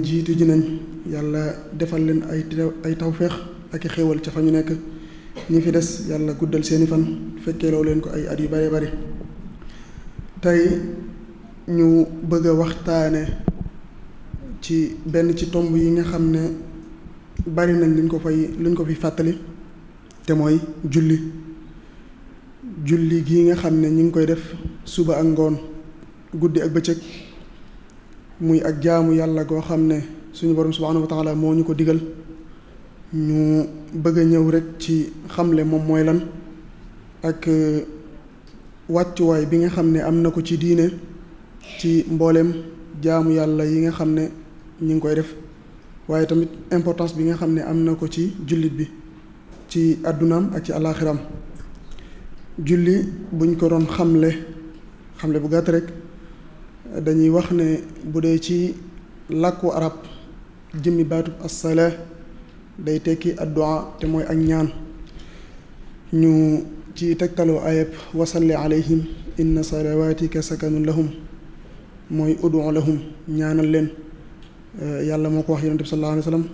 jiitu ji nañ yàlla defal leen ay tawféex ak i xéewal ca fa ñu nekk. ñi fi des yàlla guddal seeni fan fekkeeloo leen ko ay at yu bare bari. tey ñu bëgg a waxtaane ci benn ci tomb yi nga xam ne bari nañ luñ ko fi fàttali te mooy julli gi nga xam ne ñi ngi koy def suba ak ngoon, guddi ak bëccëg, muy ak jaamu yàlla goo xam ne suñu borom subhaanahu wa taala moo ñu ko digal. ñu bëgg a ñëw rek ci xamle moom mooy lan ak wàccuwaay bi nga xam ne am na ko ci diine ci mbooleem jaamu yàlla yi nga xam ne ñi ngi koy def, waaye tamit importance bi nga xam ne am na ko ci jullit bi ci àddunaam ak ci àllaaxiram. julli buñ ko doon xamle bu gàtt rek dañuy wax ne bu dee ci làkku arab jëmmi baatub as-salaa day tekki addu'a te mooy ak ñaan. ñu ci tegtaloo ayab wasalli alayhim inna salawatika sakanun lahum mooy ud'u lahum, ñaanal leen. yàlla moo ko wax yonent bi sallallahu alayhi wa sallam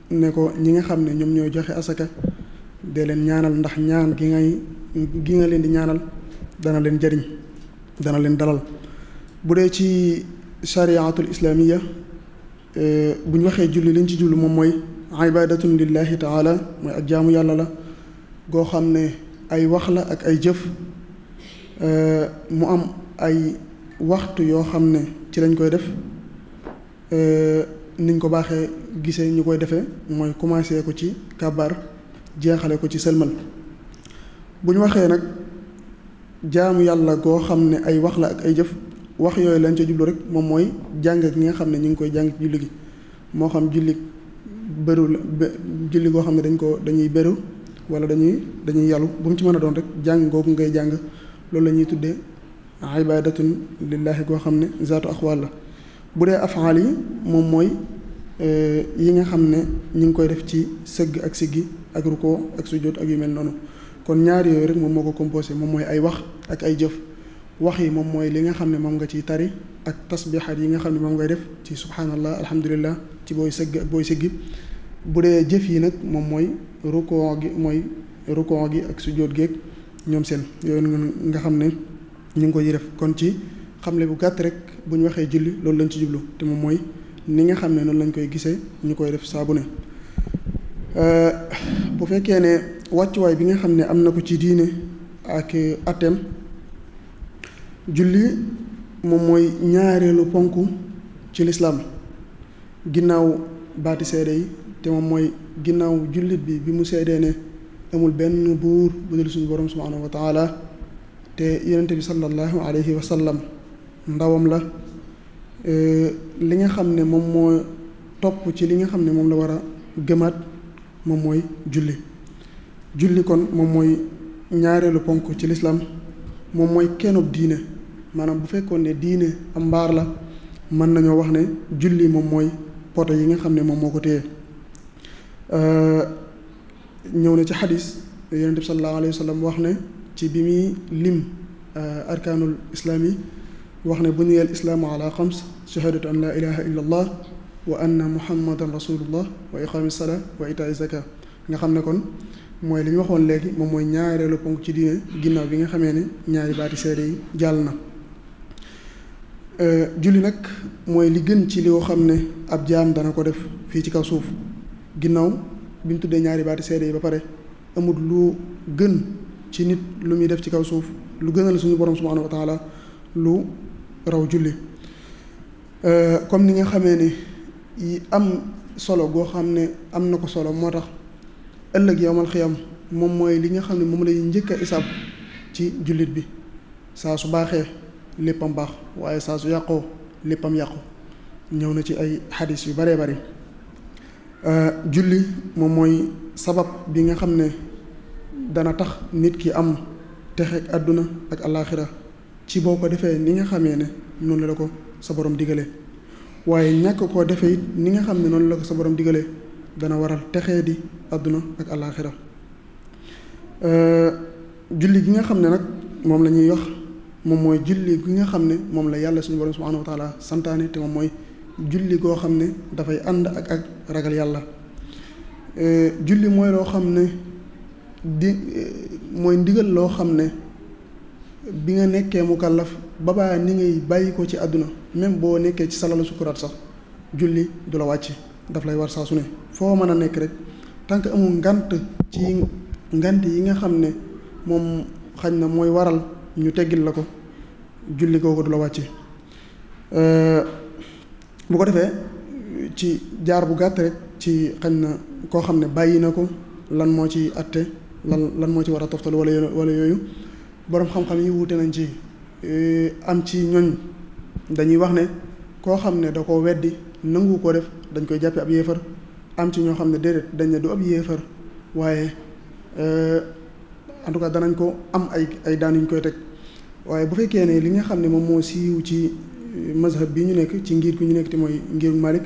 ne ko ñi nga xam ne ñoom ñooy joxe asaka dee leen ñaanal, ndax ñaan gi nga leen di ñaanal dana leen jariñ, dana leen dalal. bu dee ci shariatul islaamiya bu ñu waxee julli liñ ci julli moom mooy ibadatun lillahi taala, mooy ak jaamu yàlla la goo xam ne ay wax la ak ay jëf. mu am ay waxtu yoo xam ne ci lañ koy def. niñ ko baaxee gisee ñu koy defee mooy commencé ko ci kàbbar jeexale ko ci sëlmal. bu ñu waxee nag jaamu yàlla goo xam ne ay wax la ak ay jëf, wax yooyu lañ ca jublu rek moom mooy jàng gi nga xam ne ñu ngi koy jàng ci julli gi, moo xam julli goo xam ne dañuy béru wala dañuy yàllu, bu mu ci mën a doon rek jàng googu ngay jàng loolu la ñuy tuddee ibadatun lillahi goo xam ne zaatu axwaal la. bu dee afaal yi moom mooy yi nga xam ne ñu ngi koy def ci sëgg ak siggi ak rukoo ak sujjóot ak yu mel noonu. kon ñaar yooyu rek moom moo ko composé, moom mooy ay wax ak ay jëf. wax yi moom mooy li nga xam ne moom nga ciy tari ak tasbixaat yi nga xam ne moom ngay def ci subhaanallah alhamdulillah ci booy sëgg ak booy siggi. bu dee jëf yi nag moom mooy rukoo gi ak sujjóot geeg ñoom seen yooyu nga xam ne ñu ngi ko yi def. kon ci xamle bu gàtt rek bu ñu waxee julli loolu lañ ci jublu, te moom mooy ni nga xam ne noonu lañ koy gisee ñu koy def saa bu ne. bu fekkee ne wàccuwaay bi nga xam ne am na ko ci diine ak atem, julli moom mooy ñaareelu ponk ci lislaam ginnaaw baati seede yi, te moom mooy ginnaaw jullit bi mu seedee ne amul benn buur bu dul suñu borom subhaanahu wa taala te yonente bi sallallahu alayhi wa sallam ndawam la. li nga xam ne moom moo topp ci li nga xam ne moom la war a gëmaat moom mooy julli kon moom mooy ñaareelu ponk ci lislaam, moom mooy kennub diine. maanaam bu fekkoon ne diine am mbaar la, mën nañoo wax ne julli moom mooy poto yi nga xam ne moom moo ko téye. ñëw na ci xadis yonent bi sallallahu alayhi wa sallam wax ne ci bi muy lim arkaanul islaam yi wax ne buniyal islaamu ala xams: shahadatu an laa ilaha illa allah wa anna muhammadan rasulullah wa iqaami salaa wa itaa zaka. nga xam ne kon mooy li ñu waxoon léegi moom mooy ñaareelu ponk ci diine ginnaaw bi nga xamee ne ñaari baati seede yi jàll na. julli nag mooy li gën ci li nga xam ne ab jaam dana ko def fii ci kaw suuf. ginnaaw bi ñu tuddee ñaari baati seede yi ba pare, amul lu gën ci nit lu muy def ci kaw suuf lu gënal suñu borom subhaanahu wa taala lu raw julli. comme ni nga xamee ne yi am solo goo xam ne am na ko solo, moo tax ëllëg yawmal xiyam moom mooy li nga xam ne moom lay njëkk a isaab ci jullit bi. saa su baaxee léppam baax, waaye saa su yàqoo léppam yàqu. ñëw na ci ay xadis yu baree bari. julli moom mooy sabab bi nga xam ne dana tax nit ki am texeeg àdduna ak alaaxira ci boo ko defee ni nga xamee ne noonu la ko sa borom digalee, waaye ñàkk koo defee it ni nga xam ne noonu la ko sa borom digalee dana waral texee di àdduna ak alaaxira. julli gi nga xam ne nag moom la ñuy wax moom mooy julli gi nga xam ne moom la yàlla suñu borom subhaanahu wa taala santaane, te moom mooy julli goo xam ne dafay ànd ak ragal yàlla. Julli mooy loo xam ne mooy ndigal loo xam ne bi nga nekkee mukallaf ba baa ni ngay bàyyi ko ci àdduna, même boo nekkee ci salalu sukuraat sax julli du la wàcc, daf lay war saa su ne foo mën a nekk rek tant que amul ngant yi nga xam ne moom xañ na mooy waral ñu teggil la ko, julli googu du la wàcce. bu ko defee ci jaar bu gàtt rek ci xañ na koo xam ne bàyyi na ko lan moo ci atte, lan moo ci war a toftal wala yooyu boroom xam-xam yi wuute nañ ci. Am ci ñoñ dañuy wax ne koo xam ne da koo weddi nangu koo def dañ koy jàppe ab yéefar. Am ci ñoo xam ne déedéet dañ ne du ab yéefar, waaye en tout cas danañ ko am ay daan yu ñu koy teg. waaye bu fekkee ne li nga xam ne moom moo siiw ci mazhab bi ñu nekk, ci ngir gi ñu nekk te mooy ngiru Malik,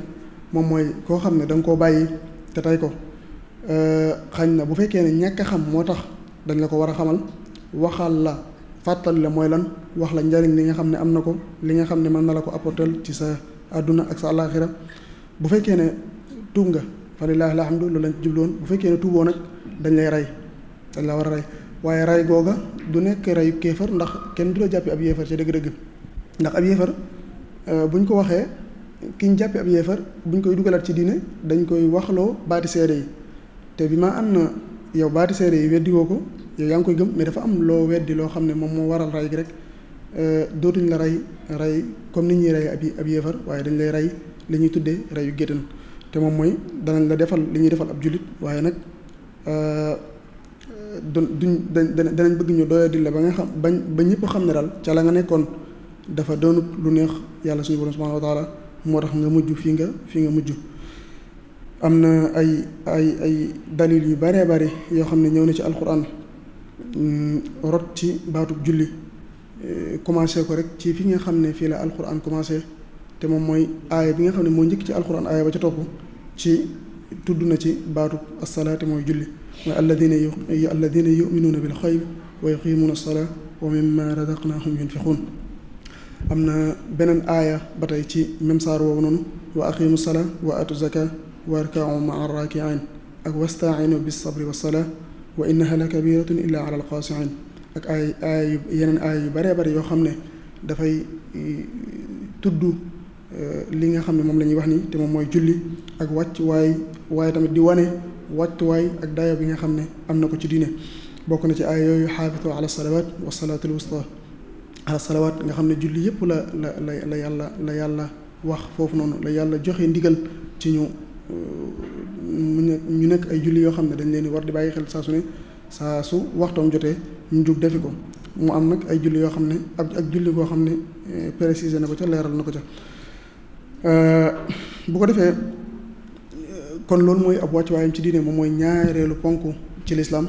moom mooy koo xam ne da nga koo bàyyi te tey ko, xañ na bu fekkee ne ñàkk a xam moo tax dañ la ko war a xamal, waxal la fàttali la mooy lan, wax la njariñ li nga xam ne am na ko, li nga xam ne mën na la ko apporter ci sa àdduna ak sa àllaaxira. bu fekkee ne tuub nga fa lillaahi alhamdu loolu lañ jubloon. bu fekkee ne tuuboo nag dañ lay rey, dañ la war a rey, waaye rey googa du nekk reyu kéefar, ndax kenn du la jàppe ab yéefar ci dëgg-dëgg. ndax ab yéefar buñ ko waxee ki ñu jàppe ab yéefar buñ koy dugalaat ci diine dañ koy waxloo baati seede yi, te bi ma am na yow baati seede yi weddiwoo ko, yow yaa ngi koy gëm, mais dafa am loo weddi loo xam ne moom moo waral rey gi rek. Dootuñ la rey comme ni ñuy rey ab yéefar, waaye dañ lay rey li ñuy tuddee reyu géttan, te moom mooy danañ la defal li ñuy defal ab jullit, waaye nag danañ bëgg ñu doyadil la ba nga xam ba ñëpp xam ne daal ca la nga nekkoon dafa doonut lu neex yàlla suñu borom subhanahu wa taala, moo tax nga mujj fii nga mujj. am na ay dalil yu baree bari yoo xam ne ñëw na ci alquran rot ci baatub julli, commencé ko rek ci fi nga xam ne fii la alquran commencé, te moom mooy aaya bi nga xam ne moo njëkk ci alquran, aaya ba ca topp ci tudd na ci baatub assalaati mooy julli, mooy alladina yuminuuna bil xayb wa yuqimuuna as-salaa wa mimma razaqnahum yunfiquun. am na beneen aaya ba tey ci même saar woowu noonu, wa aqimu salaa wa atu zaka warka'u ma'a raaki'in ak wasta'iinu bis sabri was salaa wa innaha la kabiratun illa ala alxaasiin. ak yeneen aaya yu baree bari yoo xam ne dafay tudd li nga xam ne moom la ñuy wax ni te moom mooy julli ak waaye tamit di wane wàccuwaay ak dayo bi nga xam ne am na ko ci diine. bokk na ci aaya yooyu xaafitu ala salawaat wa salaatul wusta, ala salawaat nga xam ne julli yëpp la yàlla wax foofu noonu, la yàlla joxe ndigal ci ñu nekk ay julli yoo xam ne dañ leen di war di bàyyi xel saa su ne, saa su waxtoom jotee ñu jug defi ko. mu am nag ay julli yoo xam ne ak julli goo xam ne préciser na ko ca, leeral na ko ca. bu ko defee kon loolu mooy ab wàccuwaayam ci diine, moom mooy ñaareelu ponk ci lislaam.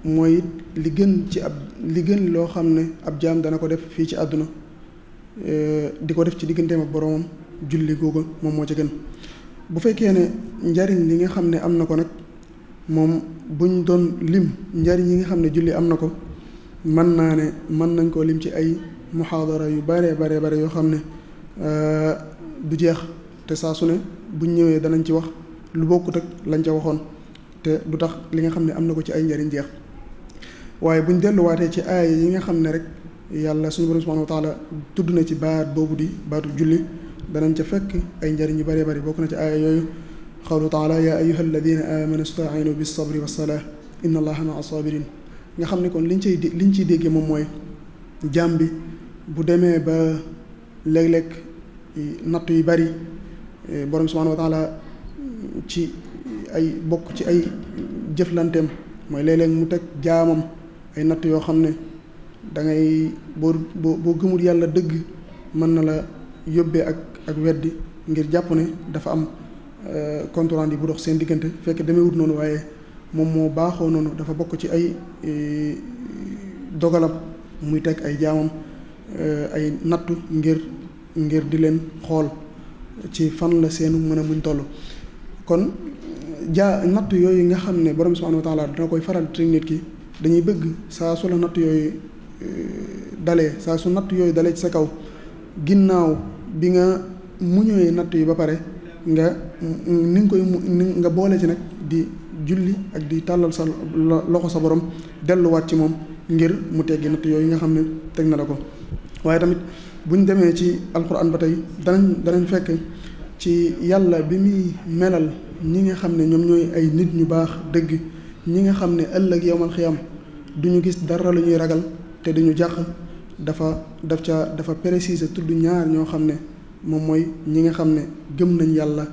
mooy li gën loo xam ne ab jaam dana ko def fii ci àdduna, di ko def ci digganteem ak boroomam, julli googu moom moo ci gën. bu fekkee ne njariñ li nga xam ne am na ko nag, moom buñ doon lim njariñ yi nga xam ne julli am na ko, mën nañ koo lim ci ay muhaadara yu bare yoo xam ne du jeex, te saa su ne buñ ñëwee danañ ci wax lu bokkut ak lañ ca waxoon, te du tax li nga xam ne am na ko ci ay njariñ jeex. waaye buñ delluwaatee ci aaya yi nga xam ne rek yàlla suñu borom subhanahu wa taala tudd na ci baat boobu di baatu julli, danañ ca fekk ay njariñ yu bare bari. bokk na ci aaya yooyu qawlu taala yaa ayyuha alladina amanu sta'iinu bis sabri was salaa inna allaha ma'a sabirin. nga xam ne kon liñ ciy déggee moom mooy jaam bi bu demee ba léeg-léeg natt yu bari, borom subhanahu wa taala ci ay bokk ci ay jëflanteem mooy léeg-léeg mu teg jaamam ay natt yoo xam ne da ngay boo gëmul yàlla dëgg mën na la yóbbee ak weddi, ngir jàpp ne dafa am compte rendu bu dox seen diggante, fekk demeewut noonu, waaye moom moo baaxoo noonu. dafa bokk ci ay dogalam muy teg ay jaamam ay nattu ngir di leen xool ci fan la seenu mën a muñ toll. kon natt yooyu nga xam ne borom subhanahu wa taala dina koy faral di nit ki, dañuy bëgg saa su la natt yooyu dalee, saa su natt yooyu dalee ci sa kaw, ginnaaw bi nga muñëwee natt yi ba pare nga ni nga koy nga boole ci nag di julli ak di tàllal sa loxo sa borom delluwaat ci moom ngir mu teggi natt yooyu nga xam ne teg na la ko. waaye tamit buñ demee ci alquran ba tey danañ fekk ci yàlla bi muy melal ñi nga xam ne ñoom ñooy ay nit ñu baax dëgg, ñi nga xam ne ëllëg yawmal xiyam duñu gis dara lu ñuy ragal te duñu jàq, dafa préciser tudd ñaar ñoo xam ne moom mooy ñi nga xam ne gëm nañ yàlla,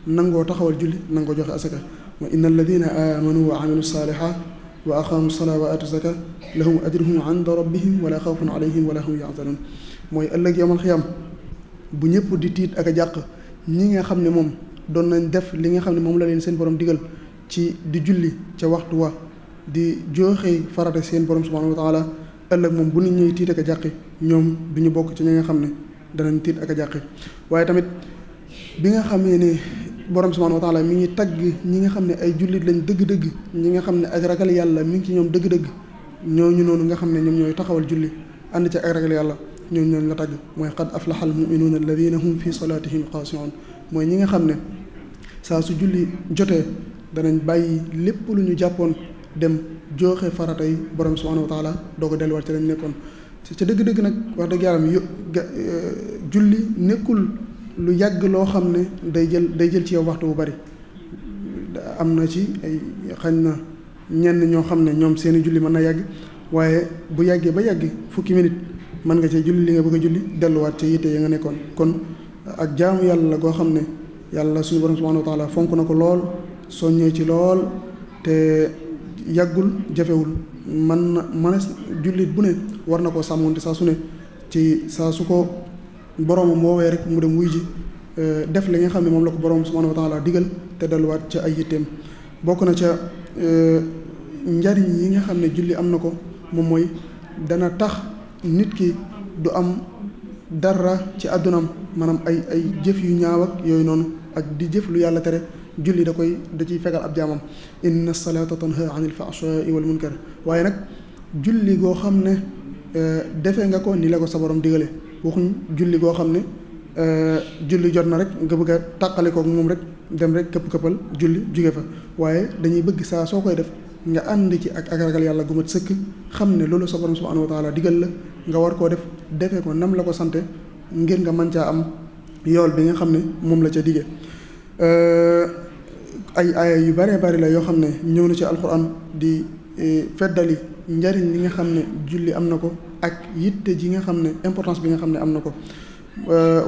nangoo taxawal julli, nangoo joxe asaka. wa inna alladina amanu wa amilu salihat wa aqamu salaa wa atu zaka lahum ajruhum inda rabbihim wala xawfun alayhim wala hum yaxzanun. mooy ëllëg yawmal xiyam bu ñëpp di tiit ak a jàq, ñi nga xam ne moom doon nañ def li nga xam ne moom la leen seen borom digal ci di julli ca waxtu wa, di joxe farata seen borom subhanahu wa taala, ëllëg moom bu nit ñuy tiit ak a jàqi ñoom du ñu bokk ci ñi nga xam ne danañ tiit ak a jàqi. waaye tamit bi nga xamee ne borom subhanahu wa taala mi ngi tagg ñi nga xam ne ay jullit lañ dëgg-dëgg, ñi nga xam ne ak ragal yàlla mi ngi ci ñoom dëgg-dëgg, ñooñu noonu nga xam ne ñoom ñooy taxawal julli ànd ci ak ragal yàlla, ñooñu la tagg mooy qad aflaha al muminuuna alladina hum fi salatihim xaasiun. mooy ñi nga xam ne saa su julli jotee danañ bàyyi lépp lu ñu jàppoon dem joxe farata yi borom subhanahu wa taala doo ko delluwaat ci lañ nekkoon. ca dëgg-dëgg nag wax dëgg yàlla julli nekkul lu yàgg loo xam ne day jël ci yow waxtu bu bari. am na ci ay xañ na ñenn ñoo xam ne ñoom seeni julli mën na yàgg, waaye bu yàggee ba yàgg fukki minute mën nga cee julli li nga bëgg a julli delluwaat ci yitte ya nga nekkoon. kon ak jaamu yàlla la goo xam ne yàlla suñu borom subhanahu wa taala fonk na ko lool, soññee ci lool, te yàggul jafewul. jullit bu ne war na koo sàmmonte saa su ne ci saa su ko boromam woowee rek mu dem wuy ji, def li nga xam ne moom la ko borom subhanahu wa taala digal te delluwaat ca ay yitteem. bokk na ca njariñ yi nga xam ne julli am na ko moom mooy dana tax nit ki du am dara ci àddunaam, maanaam ay jëf yu ñaaw ak yooyu noonu, ak di jëf lu yàlla tere, julli da ciy fegal ab jaamam. inna salata tanha anil fahshaai wal munkar. waaye nag julli goo xam ne defee nga ko ni la ko sa borom digale, waxuñ julli goo xam ne julli jot na rek nga bëgg a tàqale kook moom rek dem rek këpp-këppal julli jóge fa. waaye dañuy bëgg saa soo koy def nga ànd ci ak ragal yàlla gu mat sëkk, xam ne loolu sa borom subhanahu wa taala digal la, nga war koo def defee ko nam la ko sante ngir nga mën caa am yool bi nga xam ne moom la ca dige. ay aaya yu bare bari la yoo xam ne ñëw na ci alquran di feddali njariñ li nga xam ne julli am na ko ak yitte ji nga xam ne importance bi nga xam ne am na ko.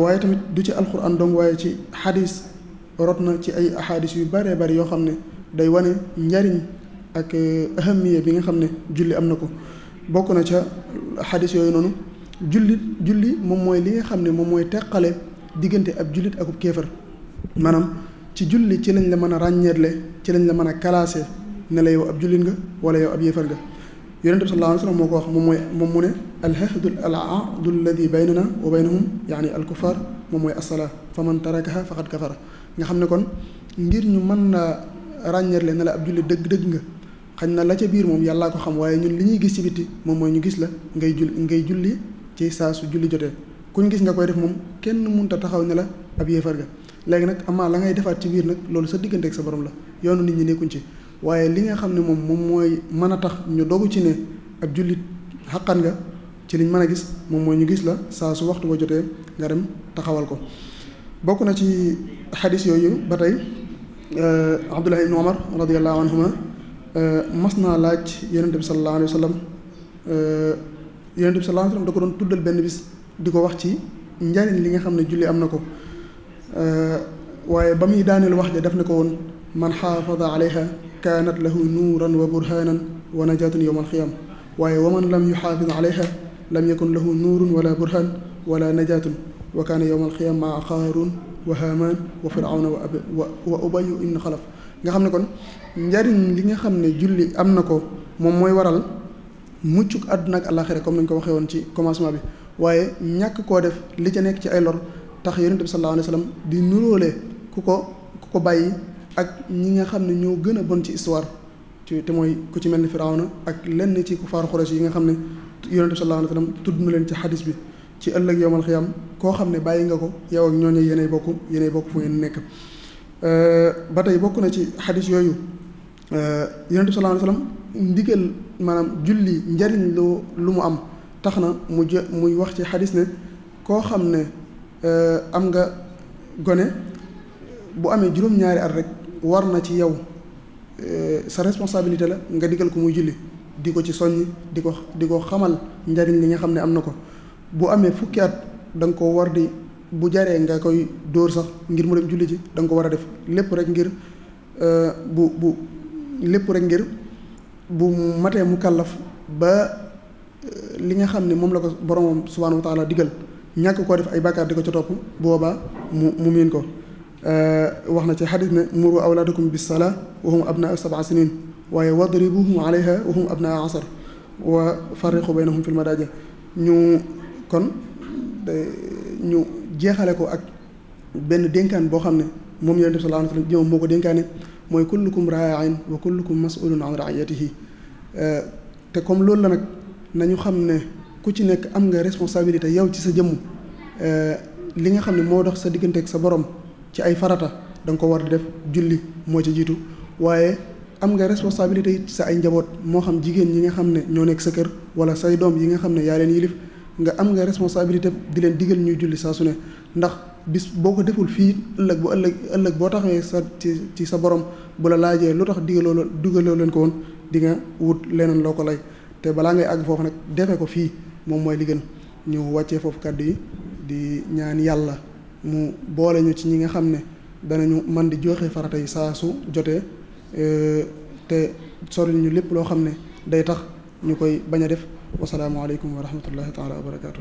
waaye tamit du ci alquran dong, waaye ci xadis rot na ci ay ahadis yu bare bari yoo xam ne day wane njariñ ak ahamiya bi nga xam ne julli am na ko. bokk na ca xadis yooyu noonu julli moom mooy li nga xam ne moom mooy teqale diggante ab jullit akub kéefar. maanaam ci julli ci lañ la mën a ràññeetle, ci lañ la mën a classé ne la yow ab jullit nga wala yow ab yéefar nga. yonent bi sallallahu alayhi wa sallam moo ko wax, moom mu ne al ahdu alladi baynana wa baynahum yaani al kuffar moom mooy as-salaa fa man tarakaha faqad kafara. nga xam ne kon ngir ñu mën na ràññeetle ne la ab jullit dëgg-dëgg nga, xañ na la ca biir moom yàllaa ko xam, waaye ñun li ñuy gis ci biti moom mooy ñu gis la ngay julli ci saa su julli jotee. kuñ gis nga koy def moom kenn mënut a taxaw ne la ab yéefar nga. léegi nag amaa la ngay defaat ci biir nag loolu sa diggante ak sa borom la, yoonu nit ñi nekkuñ ci. waaye li nga xam ne moom mooy mën a tax ñu dogu ci ne ab jullit xaqan nga, ci liñ mën a gis moom mooy ñu gis la saa su waxtu ba jotee nga dem taxawal ko. bokk na ci xadis yooyu ba tey Abdullah ibn Umar radiyallahu anhuma mas naa laaj yonent bi sallallahu alayhi wa sallam, yonent bi sallallahu alayhi wa sallam da ko doon tuddal benn bis di ko wax ci njariñ li nga xam ne julli am na ko. waaye ba muy daaneel wax ja def ne ko woon man xaafada alayha kaanat lahu nuuran wa burhanan wa najatun yowma alqiyama. waaye wa man lam yuxaafid alayha lam yakun lahu nuurun wala burhan wala najatun wa kaana yowma alqiyama maa qaaruun wa haamaan wa firawna wa ubayyu ibn xalaf. nga xam ne kon njariñ li nga xam ne julli am na ko moom mooy waral muccuk àdduna ak àllaaxira comme nañ ko waxee woon ci commencement bi. waaye ñàkk koo def li ca nekk ci ay lor tax yonent bi sallallahu alayhi wa sallam di nuróole ku ko bàyyi ak ñi nga xam ne ñoo gën a bon ci histoire te mooy ku ci mel ni Firawna ak lenn ci ku faaru Quraysh yi nga xam ne yonent bi sallallahu alayhi wa sallam tudd na leen ci xadis bi. ci ëllëg yowmal xiyam koo xam ne bàyyi nga ko yow ak ñooñu yéenay bokk fu ngeen nekk. ba tey bokk na ci xadis yooyu yonent bi sallallahu alayhi wasallam ndigal maanaam julli njariñ lu mu am tax na muy wax ci xadis ne koo xam ne am nga gone bu amee juróom-ñaari at rek war na ci yow sa responsabilité la nga digal ko muy julli di ko ci soññ di ko xamal njariñ li nga xam ne am na ko. bu amee fukki at da nga ko war di bu jaree nga koy dóor sax ngir mu dem julli ji da nga ko war a def lépp rek ngir bu matee mu kàllaf ba li nga xam ne moom la ko boromam subhaanahu wa taala digal ñàkk koo def ay bàkkaar di ko ca topp boobaa mu miin ko. wax na ci xadis ne muru awlaadakum bis salaa wa hum abnaa 7 sinin waaye wadribuhum alayha wa hum abnaa 10 wa farriqu baynahum fil madaaji ñu jeexale ko ak benn dénkaan boo xam ne moom yonent bi sallallahu alayhi wa sallam moo ko dénkaane mooy kullukum raa'in wa kullukum mas'ulun an ra'iyatihi te comme loolu la nag nañu xam ne ku ci nekk am nga responsabilité yow ci sa jëmm li nga xam ne moo dox sa diggante ak sa borom ci ay farata da nga ko war di def julli moo ci jiitu waaye am nga responsabilité yi ci sa ay njaboot moo xam jigéen ñi nga xam ne ñoo nekk sa kër wala say doom yi nga xam ne yaa leen yilif nga am nga responsabilité di leen digal ñuy julli saa su ne ndax bis boo ko deful fii ëllëg boo taxawee ci sa borom bu la laajee lu tax digaloo leen ko woon di nga wut leneen loo ko lay te balaa ngay àgg foofu nag defe ko fii moom mooy li gën. ñu wàccee foofu kàddu yi di ñaan yàlla mu boole ñu ci ñi nga xam ne danañu man di joxe farata yi saa su jotee te sori ñu lépp loo xam ne day tax ñu koy bañ a def. wasalaamualeykum wa rahmatullahi taala wa barakaatu.